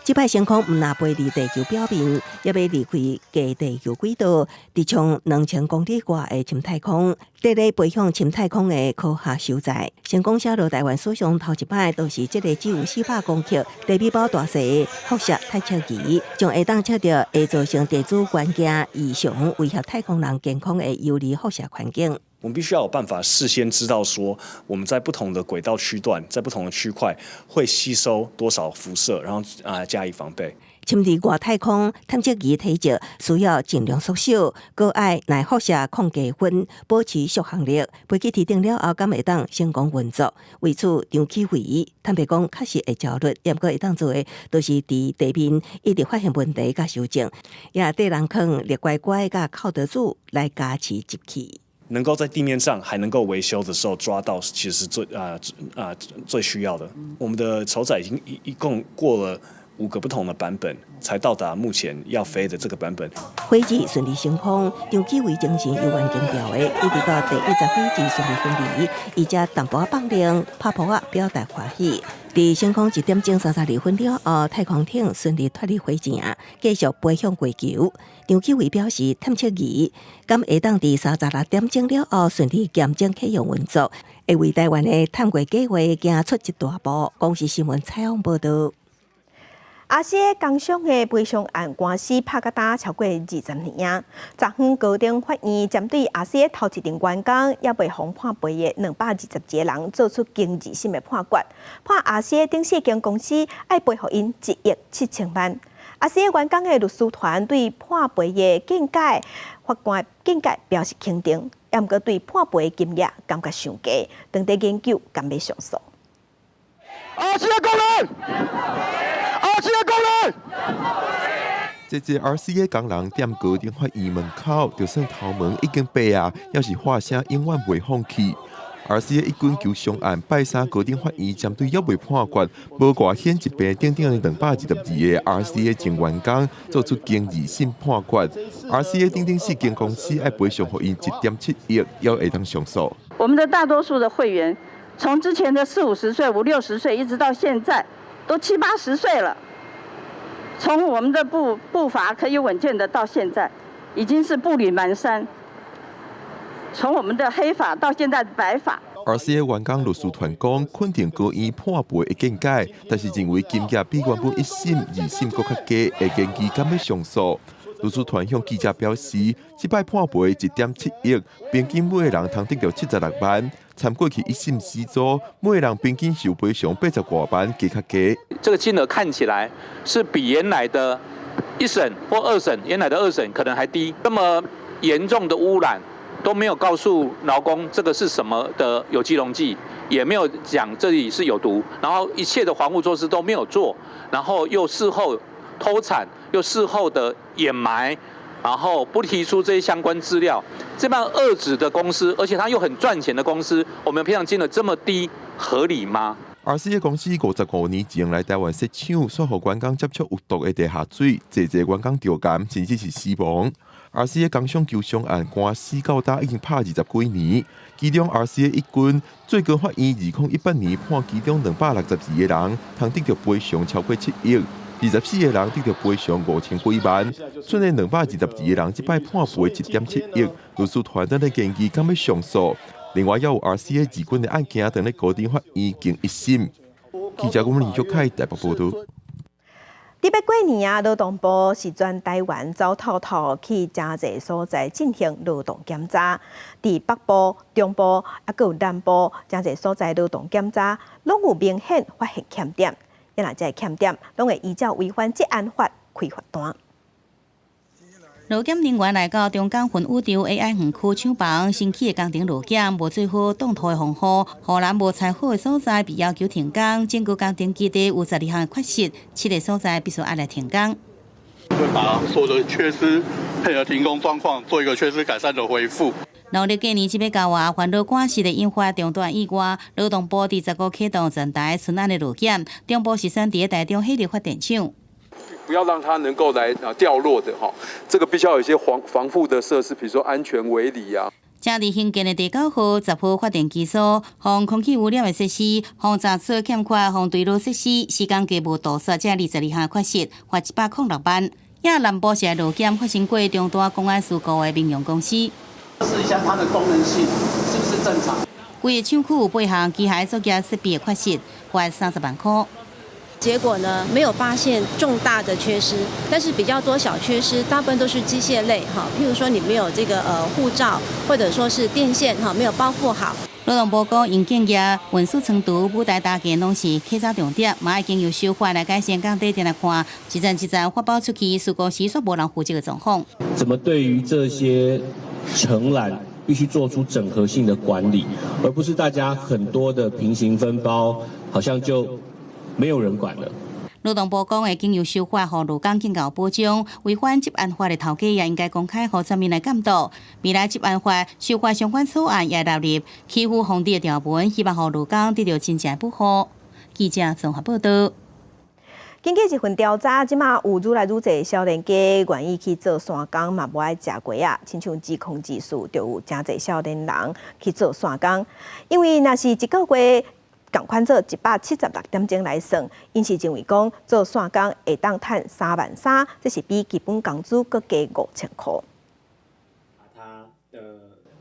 這擺升空毋但飛離地球表面，也欲離開近地球軌道，直衝2000公里外的深太空，綴咧飛向深太空的科學手載。成功寫落台灣史上頭一擺，就是這个只有400公克、地米包大細的輻射探測儀，將會當測著會造成地質環境異常、威脅太空人健康的游離輻射環境。我們必須要有辦法事先知道，說我們在不同的軌道區段，在不同的區塊會吸收多少輻射，然後啊加以防備。深佇外太空探測儀體積需要盡量縮小，閣愛耐輻射抗低溫，保持續航力。飛機提頂了後，敢會當成功運作？為此，張啟維坦白講，確實會焦慮。毋過會當做的，就是佇地面一直發現問題佮修正，也綴人囥立乖乖佮靠得住來加持入去。能夠在地面上還能夠維修的時候抓到，其實是最需要的。我們的籌載已經一共過了5個不同的版本，才到達目前要飛的這個版本。火箭順利升空，張啟維精神猶原強調的，一直到第一隻火箭順利分離，伊才淡薄仔放靈，拍噗仔表達歡喜。佇升空1點鐘32分了後，太空艇順利脫離火箭，繼續飛向月球。張啟維表示，探測儀敢會當佇36點鐘了後順利驗證啟用運作，會為台灣的探月計畫行出一大步。公視新聞採訪報導。阿西工傷的賠償案官司拍甲今超過20年啊！昨昏高等法院針對阿西頭一陣員工猶未予判賠的221個人做出經二審的判決，判阿西等四間公司愛賠予𪜶1億7千萬。阿西員工的律師團對判賠的見解，法官見解表示肯定，也毋過對判賠的金額感覺傷低，當地研究敢欲上訴。阿西工人，阿西工人。這個 RCA 工人踮高等法院門口，就算頭毛已經白啊，猶是喊聲永遠袂放棄。RCA 一軍求償案拜三高等法院針對猶未判決，無外顯疾病等等的222個 RCA 前員工做出經二審判決。RCA 等等四間公司愛賠償予𪜶1.7億，猶會當上訴。我們的大多數的會員，從之前的四五十歲、五六十歲，一直到現在都七八十歲了。從我們的步伐可以穩健的到現在，已經是步履蹣跚。從我們的黑髮到現在的白髮。 RCA 員工律師團講，肯定高院判賠的見解，但是認為金額比原本一審、二審閣較低，會建議敢欲上訴。律師團向記者表示，這擺判賠1.7億，平均每个人通得著76萬。參過去一審四組，每个人平均受賠償80外萬，加較低。這個金額看起來是比原來的一審或二審，原來的二審可能還低。這麼嚴重的污染都沒有告訴勞工這個是什麼的有機溶劑，也沒有講這裡是有毒，然後一切的防護措施都沒有做，然後又事後偷產，又事後的掩埋。然後不提出這些相關資料，這般惡質的公司，而且它又很賺錢的公司，我們賠償金額這麼低，合理嗎？ RCA 公司55年前來台灣設廠，煞予員工接觸有毒的地下水，濟濟員工著癌，甚至是死亡。RCA 工傷求償案官司到今已經拍20幾年，其中 RCA 一軍最高法院2018年判其中262個人，通得著賠償超過7億，24個人得著賠償5000幾萬，賰的222個人這擺判賠1.7億，律師團正咧研議敢欲上訴。另外，也有 RCA 二軍的案件，正咧高等法院經一審。記者郭林玉凱台北報導。伫欲過年啊，勞動部是全台灣走透透去誠濟所在進行勞動檢查。佇北部、中部啊，閣有南部誠濟所在勞動檢查，攏有明顯發現欠點。啊若這个欠點，攏會依照違反職安法開罰單。勞檢人員來到中港雲宇宙 AI 園區廠房，新起的工程路檢無做好擋土的防護，護欄無拆好的所在被要求停工。整個工程基地有12項缺失，7個所在必須愛來停工。會把所有的缺失配合停工狀況，做一個缺失改善的回復。農曆過年這欲到啊，煩惱趕時會引發中斷意外。勞動部佇15啟動全台春安的路檢，中部是選佇台中火力發電廠。不要讓它能夠來啊掉落的哈，這個必須要有一些防護的設施，比如說安全圍籬啊。正佇興建的第9號、10號發電機組，防空氣污染的設施，防雜草欠缺，防墜落設施，時間計無堵塞，這22項缺失，罰106萬。也南部是路檢發生過重大工安事故的民用公司。試一下它的功能性是不是正常？規個廠區有8項機械作業設備的缺失，罰30萬塊。結果呢，沒有發現重大的缺失，但是比較多小缺失，大部分都是機械類哈，譬如說你沒有這個護罩，或者說是電線哈沒有包覆好。勞動部講，營建業、運輸倉儲、舞台搭建攏是稽查重點，嘛愛經由修法來改善降低。來看，一層一層發包出去，事故時煞無人負責的狀況。怎麼對於這些承攬必須做出整合性的管理，而不是大家很多的平行分包，好像就沒有人管了。勞動部講會經由修法，予勞工更有保障。違反職安法的頭家也應該公開，予全民來監督。未來職安法修法相關草案也納入欺負防治的條文，希望予勞工得著真正的保護。記者綜合報導。根據一份調查，這馬有愈來愈濟少年家願意去做散工，嘛無愛食粿仔。親像2024，就有誠濟少年人去做散工，因為若是一個月仝款做176點鐘來算，𪜶是認為講做散工會當趁3萬3，這是比基本工資閣加5000箍。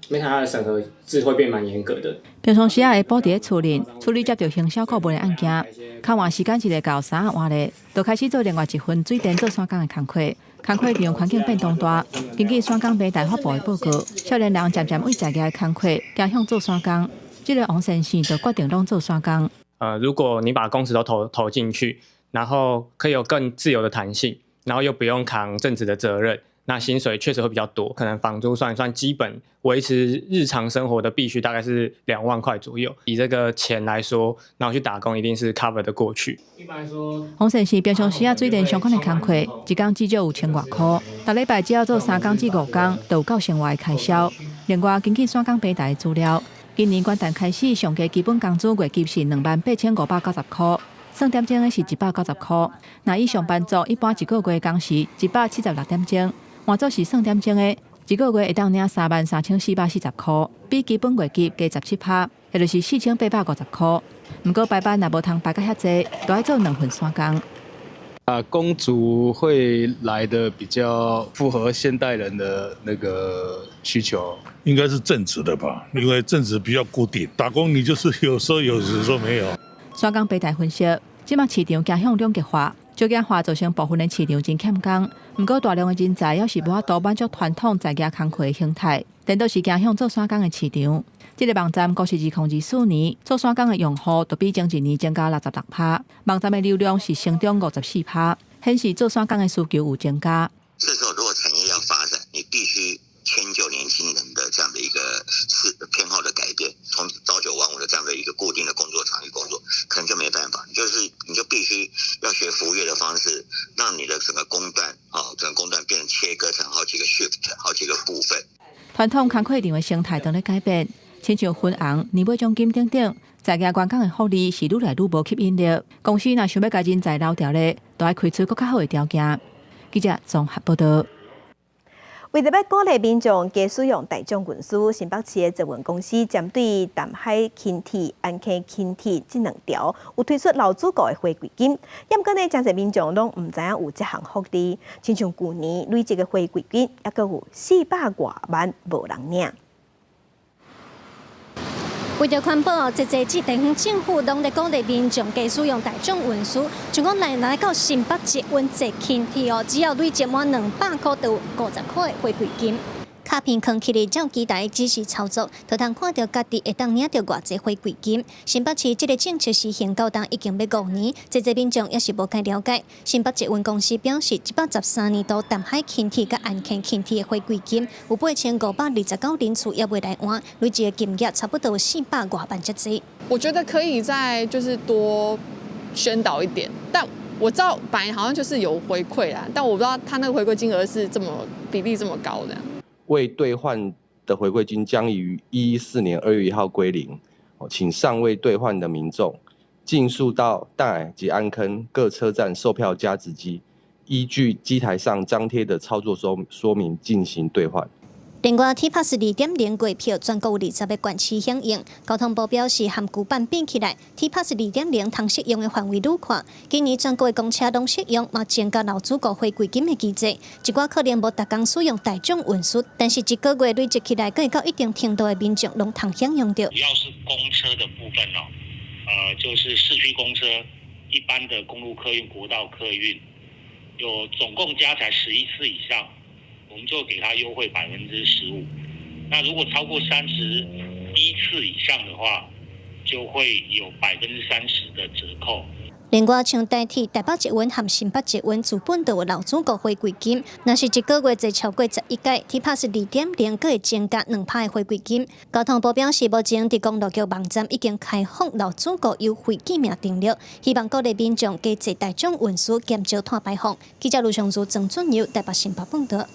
因為他的審核制會變蠻嚴格的。平常時仔會保佇咧厝裡處理接著行銷顧問的案件，空換時間一個到衫仔換咧，就開始做另外一份水電做散工的工課。工課利用環境變動大，根據散工平台發布的報告，少年人漸漸為在業的工課，傾向做散工。這个王先生就決定攏做散工。如果你把工時都投進去，然後可以有更自由的彈性，然後又不用扛正職的責任，那薪水確實會比較多。可能房租算一算，基本維持日常生活的必須大概是2萬塊左右。以這個錢來說，然後去打工一定是 cover 得過去。一般來說，王先生平常時仔水電相關的工課，一工至少有千外箍，逐禮拜只要做3工至5工，就有夠生活的開銷。另外，根據散工平台的資料，今年元旦開始，上低基本工資月給是28,590箍，算點鐘的是190箍。若以上班族一般一個月工時176點鐘，換做是算點鐘的，一個月會當領33,440箍，比基本月給加17趴，也就是4850箍。毋過排班若無通排甲遐濟，就愛做兩份散工。啊，工族會來的比較符合現代人的那個需求，應該是正職的吧？因為正職比較固定，打工你就是有時候有，有時候沒有。散工平台分析，這馬市場傾向兩極化，少子化造成部分的市場真欠工。毋過大量的人才猶是無法度滿足傳統在業工課的形態，顛倒是傾向做散工的市場。這个網站估是2024年做散工的用戶，就比前一年增加66趴。網站的流量是成長54趴，顯示做散工的需求有增加。這時候如果產業要發展，你必須遷就年輕人的這樣的一個是偏好的改變，從朝九晚五的這樣的一個固定的工作場域工作，可能就沒辦法，就是你就必須要學服務業的方式，讓你的整個工段啊，整個工段變成切割成好幾個 shift。傳統工課場的生態當咧改變，親像分紅、年尾獎金等等，在業員工的福利是愈來愈無吸引力。公司若想欲共人才留牢咧，就愛開出閣較好的條件。記者綜合報導。為著欲鼓勵民眾加使用大眾運輸，新北市的捷運公司針對淡海輕鐵、安溪輕鐵這兩條，有推出樓主顧的回饋金。毋過呢，誠濟民眾攏毋知影有這項福利，親像舊年累積的回饋金，猶閣有四百外萬無人領。為著環保，濟濟地方政府攏咧鼓勵民眾加使用大眾運輸。像講來來到新北捷運坐輕鐵哦，只要累積滿200箍，就有50箍的回饋金。卡片囥起來，照機台指示操作，就通看著家己會當領著偌濟回饋金。新北市這个政策實行到今已經欲5年，濟濟民眾猶是無太了解。新北捷運公司表示，113年度淡海輕鐵佮安溪輕鐵的回饋金有8529人次猶未來換，累計的金額差不多400外萬遮濟。我覺得可以再就是多宣導一點，但我知道本來好像就是有回饋啦，但我不知道他那個回饋金額是這麼比例這麼高的。未兌換的回饋金將於114年2月1號歸零，請尚未兌換的民眾盡速到淡海及安坑各車站售票加值機，依據機台上張貼的操作說明進行兌換。另外，T Pass 2.0月票全國有20个縣市響應。交通部表示，和舊版比起來，T Pass 2.0通適用的範圍愈闊。今年全國的公車攏適用，嘛增加樓主顧回饋金的機制。一寡可能無逐工使用大眾運輸，但是一個月累積起來，閣會到一定程度的民眾攏通享用著。主要是公車的部分哦，就是市區公車、一般的公路客運、國道客運，有總共加起來11次以上。我們就給他優惠15%，那如果超過31次以上的話，就會有30%的折扣。另外，像台鐵、台北捷運和新北捷運，自本就有樓主顧回饋金。若是一個月坐超過11改，T Pass 2.0閣會增加2%的回饋金。交通部表示，目前佇公路局網站已經開放樓主顧優惠記名登錄，希望鼓勵民眾加坐大眾運輸，減少碳排放。記者盧尚如、曾俊友台北新北報導。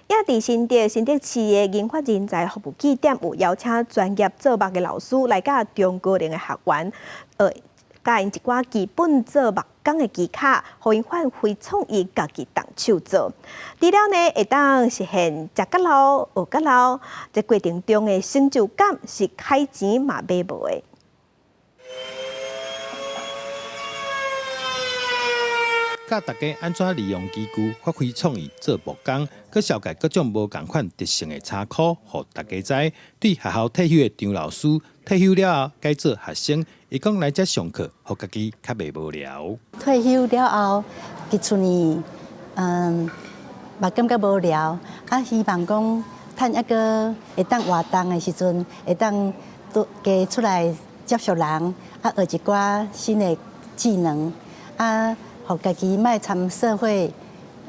也佇新竹新竹市的銀髮人才服務據點，有邀請專業做木的老師來佮中高齡的學員，教𪜶一寡基本做木工的技巧，予𪜶發揮創意，家己動手做。除了呢，會當實現食較老、學較老，這過程中的成就感是開錢嘛買無的。教大家按怎利用機具發揮創意做木工，閣紹介各種無仝款特性的柴箍，予大家知。對學校退休的張老師，退休了後改做學生，伊講來遮上課，予家己較袂無聊。退休了後，佇厝裡，嘛感覺無聊，啊，希望講趁猶閣會當活動的時陣，會當多加出來接觸人，啊，學一寡新的技能，啊。予家己莫參社會，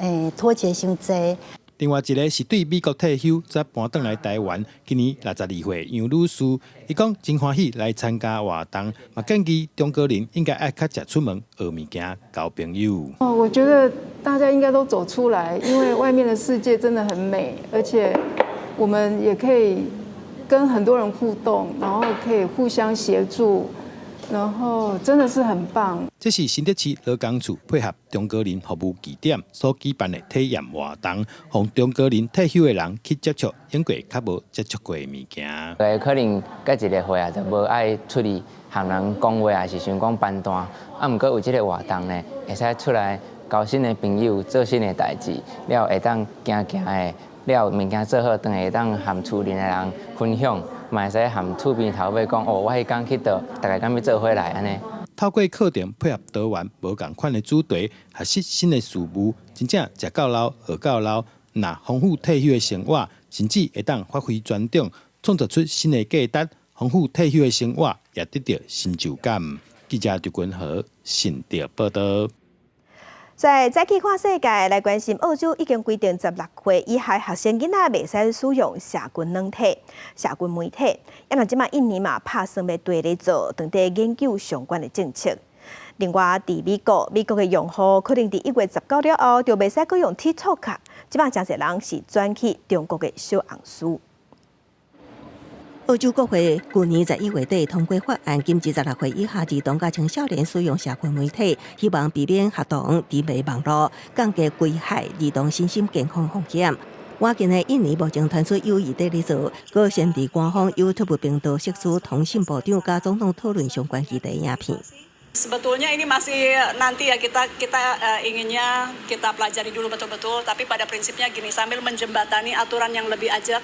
脫節傷濟。另外一个是對美國退休，才搬轉來台灣，今年62歲楊女士，伊講真歡喜來參加活動，嘛建議中國人應該愛較常出門學物件、交朋友。哦，我覺得大家應該都走出來，因為外面的世界真的很美，而且我們也可以跟很多人互動，然後可以互相協助。然後真的是很棒。這是新竹市勞工處配合中高齡服務據點所舉辦的體驗活動，予中高齡退休的人去接觸用過較無接觸過的物件。對，可能隔一个歲啊，就無愛出去和人講話，還是想講貧惰。啊，毋過有這个活動呢，會使出來交新的朋友，做新的代誌，了會當行行的，了物件做好，轉來會當和厝裡的人分享。嘛會使和厝邊頭尾講哦，我彼工去佗，逐家敢欲做伙來按呢。透過課程配合多元無仝款的主題，學習新的事物，真正食到老，學到老，若豐富退休的生活，甚至會當發揮專長，創造出新的價值，豐富退休的生活，也得著成就感。記者張君和新竹報導。在早起看世界來關心，澳洲已經規定16歲以下學生囡仔袂使使用社群軟體、社群媒體。啊，若這馬印尼嘛拍算欲綴咧做，當地研究相關的政策。另外，佇美國，美國的用戶可能佇1月19了後就袂使閣用 TikTok，這擺誠濟人是轉去中國的小紅書。澳洲國會舊年11月底通過法案，禁止16歲以下兒童佮青少年使用社群媒體，希望避免學童沉迷網路，降低危害兒童身心健康風險。倚近的印尼目前傳出有意佇咧做，閣先佇官方 YouTube 頻道釋出通信部長佮總統討論相關議題影片。 Sebetulnya ini masih nanti ya kita kita inginnya kita pelajari dulu betul-betul, tapi pada prinsipnya gini, sambil menjembatani aturan yang lebih ajek,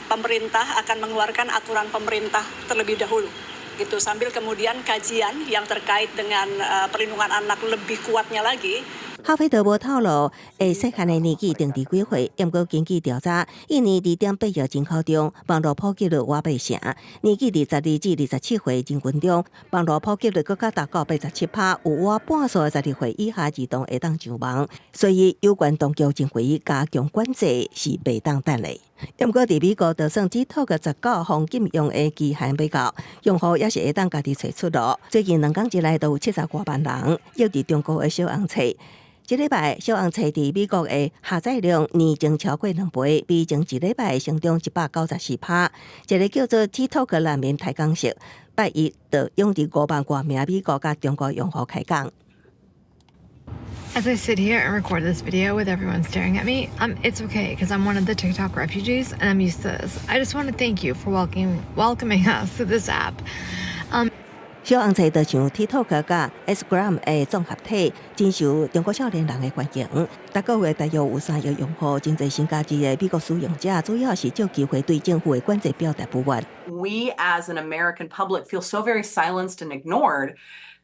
pemerintah akan mengeluarkan aturan pemerintah terlebih dahulu gitu, sambil kemudian kajian yang terkait dengan perlindungan anak lebih kuatnya lagi. 哈菲德無透露，會設限的年紀定佇幾歲？毋過根據調查，印尼2.8億人口中，網路普及率倚八成，年紀22至27歲人群中，網路普及率閣較達到87%，有倚半數的12歲以下兒童會當上網，所以有關當局認為加強管制是袂當等的。毋過佇美國，就算 TikTok 19封禁用的期限欲到，用戶也是會當家己揣出路。最近兩工之內都有70外萬人約佇中國的小紅冊。這禮拜小紅冊佇美國的下載量年增超過2倍，比前一禮拜成長194%。一个叫做 TikTok 難民抬槓式，拜一就湧佇5萬外名美國佮中國用戶開講。 As I sit here and record this video with everyone staring at me, it's okay because I'm one of the TikTok refugees and I'm used to this. I just want to thank you for welcoming us to this app. 小紅冊就像 TikTok 佮 Instagram 的綜合體，真受中國少年人的歡迎。逐個月大約有3億用戶，真濟新加入的美國使用者，主要是藉機會對政府的管制表達不滿。 We as an American public feel so very silenced and ignored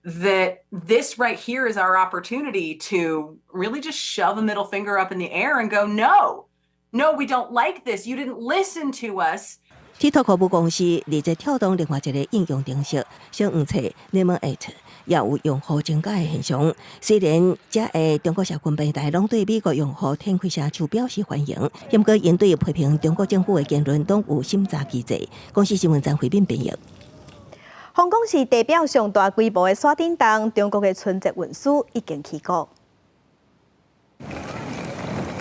that this right here is our opportunity to really just shove a middle finger up in the air and go, "No, no, we don't like this. You didn't listen to us." TikTok 母公司字節跳動另外一个應用程式小黃冊 Lemon8也有用戶增加的現象。雖然遮个中國社群平台攏對美國用戶展開聲手表示歡迎，毋過𪜶對批評中國政府的言論攏有審查機制。公視新聞張惠敏編譯。香港是地表上大規模的山頂洞，中國的春節運輸已經起鼓。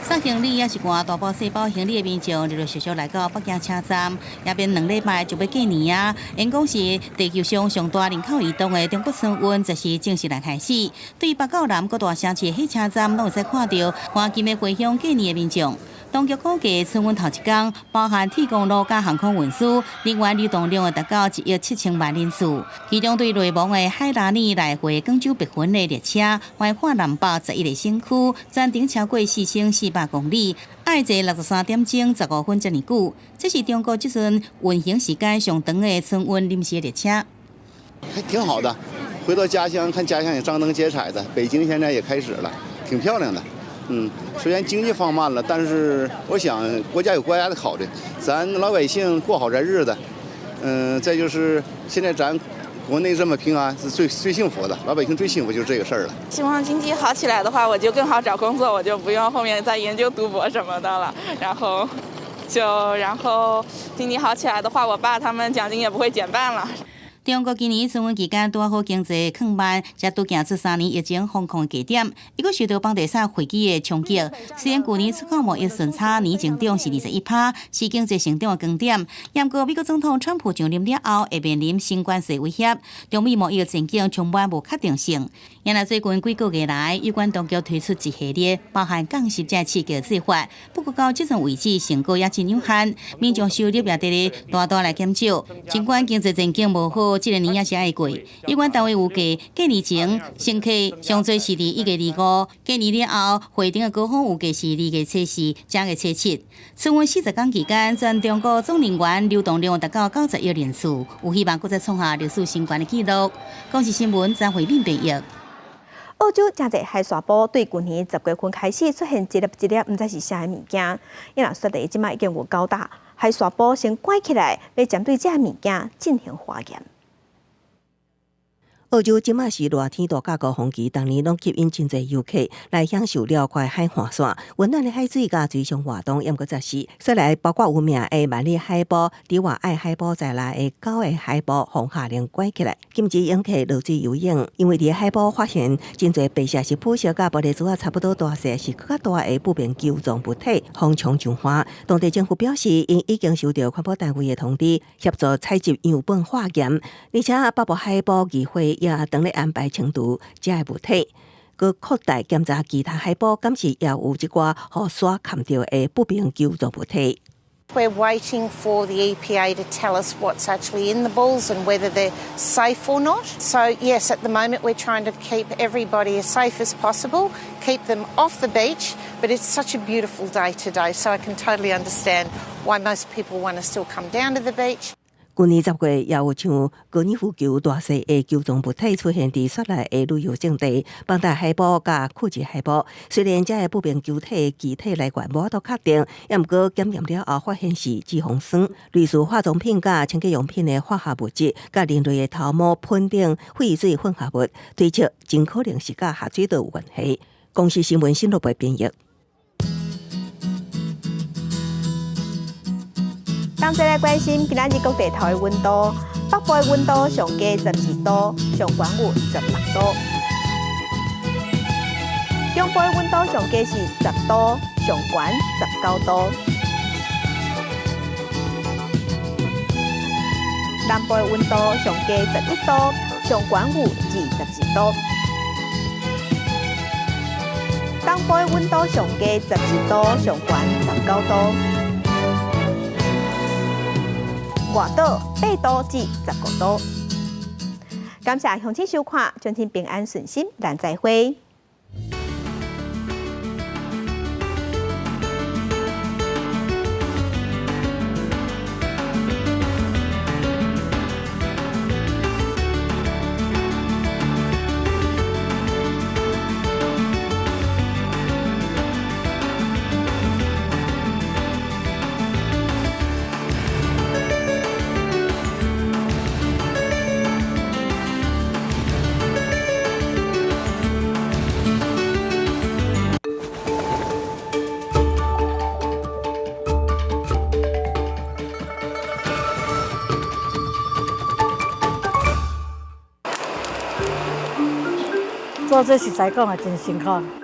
送行李抑是攜大包細包行李的民眾，陸陸續續來到北京車站，也免2禮拜就欲過年啊！𪜶講是地球上上大人口移動的中國春運，就是正式來開始。對北到南各大城市的火車站，攏會使看著歡金的回鄉過年的民眾。當局估計春運頭一工，包含鐵公路佮航空運輸，人員流動量會達到1億7千萬人次。其中對內蒙的海拉爾來回廣州白雲的列車，橫跨南北11個省區，全程超過4400公里，愛坐63點鐘15分遮爾久。這是中國這陣運行時間上長的春運臨時列車。還挺好的，回到家鄉看家鄉也張燈結綵的，北京現在也開始了，挺漂亮的。雖然經濟放慢了，但是我想國家有國家的考慮，咱老百姓過好咱日子。再就是現在咱國內這麼平安，是最最幸福的，老百姓最幸福就是這個事兒了。希望經濟好起來的話，我就更好找工作，我就不用後面再研究讀博什麼的了。然後經濟好起來的話，我爸他們獎金也不會減半了。中國今年春運期間拄好經濟放慢，才拄行出3年疫情封控的低點，抑閣受到房地產危機的衝擊。雖然舊年出口貿易順差年增長是21%，是經濟成長的高點。毋過美國總統川普上任了後，會面臨新關稅威脅，中美貿易前景充滿無確定性。原來最近幾個月來，有關當局推出一系列包含降息這刺激計劃，不過到這陣為止成果也真有限，民眾收入也佇咧大大來減少。儘管經濟前景無好，這个年也是愛過。有關單位預計，過年前乘客上濟是佇1月25，過年了後，回程的高峰預計是2月初4、正月初七。春運40工期間，全中國總人員流動量達到90億人次，有希望閣再創下歷史新高的紀錄。公視新聞張惠敏編譯。澳洲誠濟海沙埔對舊年10月份開始出現一粒一粒，毋知是啥物件。伊若說佇這擺已經有九打海沙埔先關起來，欲針對這个物件進行化驗。澳洲這馬是熱天度假高峰期，逐年攏吸引真濟遊客來享受遼闊海岸線、溫暖的海水佮水上活動。毋過這時，雪內包括有名的萬里海埔、迪瓦愛海埔在內的九个海埔，予下令關起來，禁止遊客落水游泳，因為佇海埔發現真濟白色是普色佮玻璃珠仔差不多大細，是閣較大的不明球狀物體，予衝上岸。當地政府表示，𪜶已經收到環保單位的通知，協助採集樣本化驗，而且北部海埔議會也當咧安排清除這个物體，閣擴大檢查其他海埔，敢是也有這寡予沙崁著的不明球狀物體。 We're waiting for the EPA to tell us what's actually in the balls and whether they're safe or not. So, yes, at the moment we're trying to keep everybody as safe as possible, keep them off the beach, but it's such a beautiful day today, so I can totally understand why most people want to still come down to the beach. 舊年10月，也有像高爾夫球大細的球狀物體出現佇雪內的旅遊勝地，邦達海埔佮庫治海埔。雖然這个不明球體的具體來源無法度確定，也毋過檢驗了後發現是脂肪酸、類似化妝品佮清潔用品的化學物質，佮人類的頭毛噴頂廢水混合物，推測真可能是佮下水道有關係。公視新聞新羅貝編譯。同齊來關心今仔日各地頭的溫度，北部的溫度上低12度，上懸有16度；中部的溫度上低是10度，上懸19度；南部的溫度上低11度，上懸有21度；東部的溫度上低12度，上懸19度。外島8度至15度。感謝鄉親收看，祝恁平安順心，咱再會。做這實在講也真辛苦。